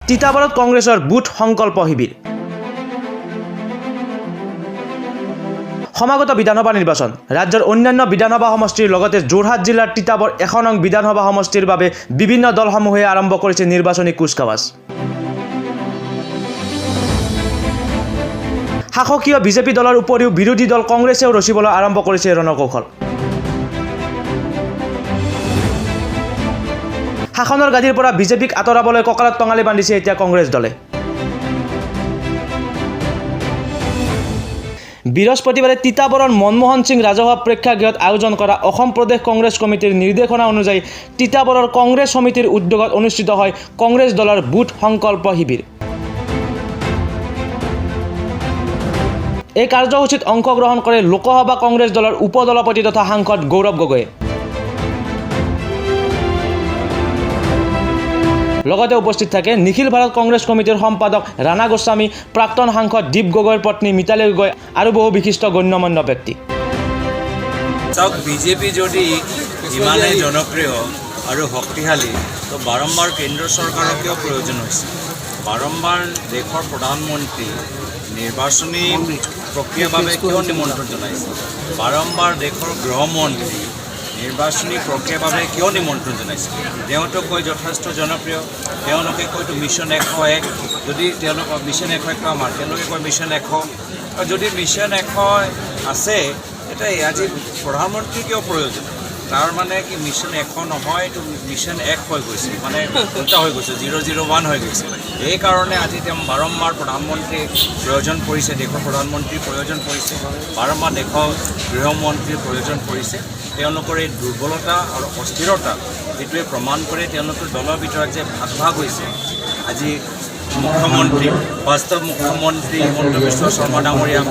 তিতাবৰত কংগ্ৰেছৰ বুথ সংকল্প শিবিৰ। সমাগত বিধানসভা নিৰ্বাচন। ৰাজ্যৰ অন্যান্য বিধানসভা সমষ্টিৰ লগতে যোৰহাট জিলাৰ তিতাবৰ 1 নং বিধানসভা সমষ্টিৰ বাবে বিভিন্ন দলসমূহে আৰম্ভ কৰিছে নিৰ্বাচনী কুচকাৱাজ। শাসকীয় বিজেপি দলৰ উপৰিও বিৰোধী দল কংগ্ৰেছেও ৰচিবলৈ আৰম্ভ কৰিছে ৰণকৌশল। শাসনৰ গাদীৰ পৰা বিজেপিক আঁতৰাবলৈ কঁকালত টঙালি বান্ধিছে এতিয়া কংগ্ৰেছ দলে। বৃহস্পতিবাৰে তিতাবৰৰ মনমোহন সিং ৰাজহুৱা প্ৰেক্ষাগৃহত আয়োজন কৰা অসম প্ৰদেশ কংগ্ৰেছ কমিটিৰ নিৰ্দেশনা অনুযায়ী তিতাবৰৰ কংগ্ৰেছ সমিতিৰ উদ্যোগত অনুষ্ঠিত হয় কংগ্ৰেছ দলৰ বুথ সংকল্প শিবিৰ। এই কাৰ্যসূচীত অংশগ্ৰহণ কৰে লোকসভা কংগ্ৰেছ দলৰ উপ দলপতি তথা সাংসদ গৌৰৱ গগৈয়ে। লগতে উপস্থিত থাকে নিখিল ভাৰত কংগ্ৰেছ কমিটিৰ সম্পাদক ৰাণা গোস্বামী, প্ৰাক্তন সাংসদ দীপ গগৈৰ পত্নী মিতালী গগৈ আৰু বহু বিশিষ্ট গণ্যমান্য ব্যক্তি। চাওক, বিজেপি যদি ইমানেই জনপ্ৰিয় আৰু শক্তিশালী, তো বাৰম্বাৰ কেন্দ্ৰ চৰকাৰৰ কিয় প্ৰয়োজন হৈছে? বাৰম্বাৰ দেশৰ প্ৰধানমন্ত্ৰী নিৰ্বাচনী প্ৰক্ৰিয়াৰ বাবে কিয় নিমন্ত্ৰণ জনাইছে? বাৰম্বাৰ দেশৰ গৃহমন্ত্ৰী নিৰ্বাচনী প্ৰক্ৰিয়াৰ বাবে কিয় নিমন্ত্ৰণ জনাইছে? তেওঁতো কয় যথেষ্ট জনপ্ৰিয়। তেওঁলোকে কয়তো মিছন 101। যদি তেওঁলোকৰ মিছন 101টো আমাৰ, তেওঁলোকে কয় মিছন 100। আৰু যদি মিছন 100 আছে, তেতিয়া আজি প্ৰধানমন্ত্ৰী কিয় প্ৰয়োজন? তাৰ মানে কি মিছন 100 নহয়, এইটো মিছন 1 হৈ গৈছে, মানে উল্টা হৈ গৈছে, 001 হৈ গৈছে। এইকাৰণে আজি তেওঁ বাৰম্বাৰ প্ৰধানমন্ত্ৰীৰ প্ৰয়োজন পৰিছে, দেশৰ প্ৰধানমন্ত্ৰীৰ প্ৰয়োজন পৰিছে, বাৰম্বাৰ দেশৰ গৃহমন্ত্ৰীৰ প্ৰয়োজন পৰিছে। তেওঁলোকৰ এই দুৰ্বলতা আৰু অস্থিৰতা, এইটোৱে প্ৰমাণ কৰে তেওঁলোকৰ দলৰ ভিতৰত যে ভাগ ভাগ হৈছে। আজি মুখ্যমন্ত্ৰী, বাস্তৱ মুখ্যমন্ত্ৰী হিমন্ত বিশ্ব শৰ্মা ডাঙৰীয়া,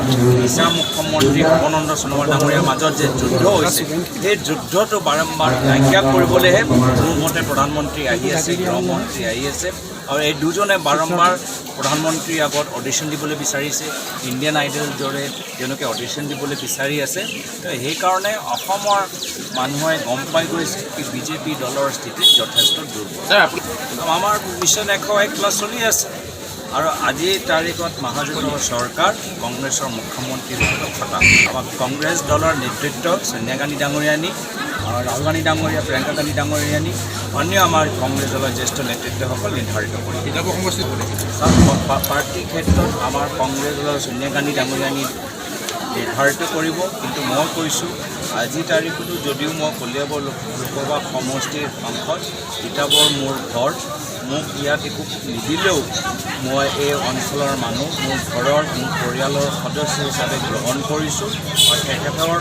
মিছা মুখ্যমন্ত্ৰী সৰ্বানন্দ সোণোৱাল ডাঙৰীয়াৰ মাজত যে যুদ্ধ হৈছে, সেই যুদ্ধটো বাৰম্বাৰ নাইকিয়া কৰিবলৈহে মোৰ মতে প্ৰধানমন্ত্ৰী আহি আছে, গৃহমন্ত্ৰী আহি আছে। আৰু এই দুজনে বাৰম্বাৰ প্ৰধানমন্ত্ৰীৰ আগত অডিশ্যন দিবলৈ বিচাৰিছে। ইণ্ডিয়ান আইডল দৰে তেওঁলোকে অডিশ্যন দিবলৈ বিচাৰি আছে। তো সেইকাৰণে অসমৰ মানুহে গম পাই গৈছে কি বিজেপি দলৰ স্থিতি যথেষ্ট দুৰ্বল। আমাৰ মিছন 101 প্লাছ চলি আছে আৰু আজিৰ তাৰিখত মহাজোঁটৰ চৰকাৰ, কংগ্ৰেছৰ মুখ্যমন্ত্ৰী হোৱাটো খটাং। আমাৰ কংগ্ৰেছ দলৰ নেতৃত্ব ছোনিয়া গান্ধী ডাঙৰীয়ানী আৰু ৰাহুল গান্ধী ডাঙৰীয়া, প্ৰিয়ংকা গান্ধী ডাঙৰীয়ানী, অন্য আমাৰ কংগ্ৰেছ দলৰ জ্যেষ্ঠ নেতৃত্বসকল নিৰ্ধাৰিত কৰিব। চাওক, পাৰ্টীৰ ক্ষেত্ৰত আমাৰ কংগ্ৰেছ দলৰ ছোনিয়া গান্ধী ডাঙৰীয়ানী নিৰ্ধাৰিত কৰিব। কিন্তু মই কৈছোঁ, আজিৰ তাৰিখতো যদিও মই কলিয়াবৰ লোকসভা সমষ্টিৰ সাংসদ, তিতাবৰ মোৰ ঘৰ। মোক ইয়াত একো নিদিলেও মই এই অঞ্চলৰ মানুহ, মোৰ ঘৰৰ, মোৰ পৰিয়ালৰ সদস্য হিচাপে গ্ৰহণ কৰিছোঁ আৰু তেখেতৰ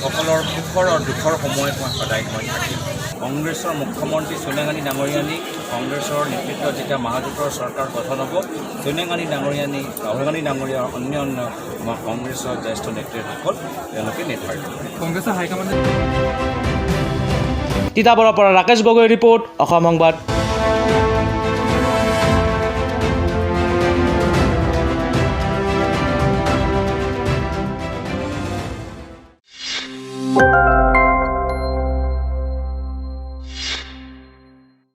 সকলৰ সুখৰ আৰু দুখৰ সময়ত মই সদায় মই থাকিম। কংগ্ৰেছৰ মুখ্যমন্ত্ৰী ছোনিয়া গান্ধী ডাঙৰীয়ানী, কংগ্ৰেছৰ নেতৃত্বত যেতিয়া মহাজোঁটৰ চৰকাৰ গঠন হ'ব, ছোনিয়া গান্ধী ডাঙৰীয়ানী, ৰাহুল গান্ধী ডাঙৰীয়া আৰু অন্য অন্য আমাৰ কংগ্ৰেছৰ জ্যেষ্ঠ নেতৃসকল, তেওঁলোকে নিৰ্ধাৰিত কৰিব। কংগ্ৰেছৰ হাইকমাণ্ডে তিতাবৰৰ পৰা ৰাকেশ গগৈৰ ৰিপৰ্ট, অসম সংবাদ।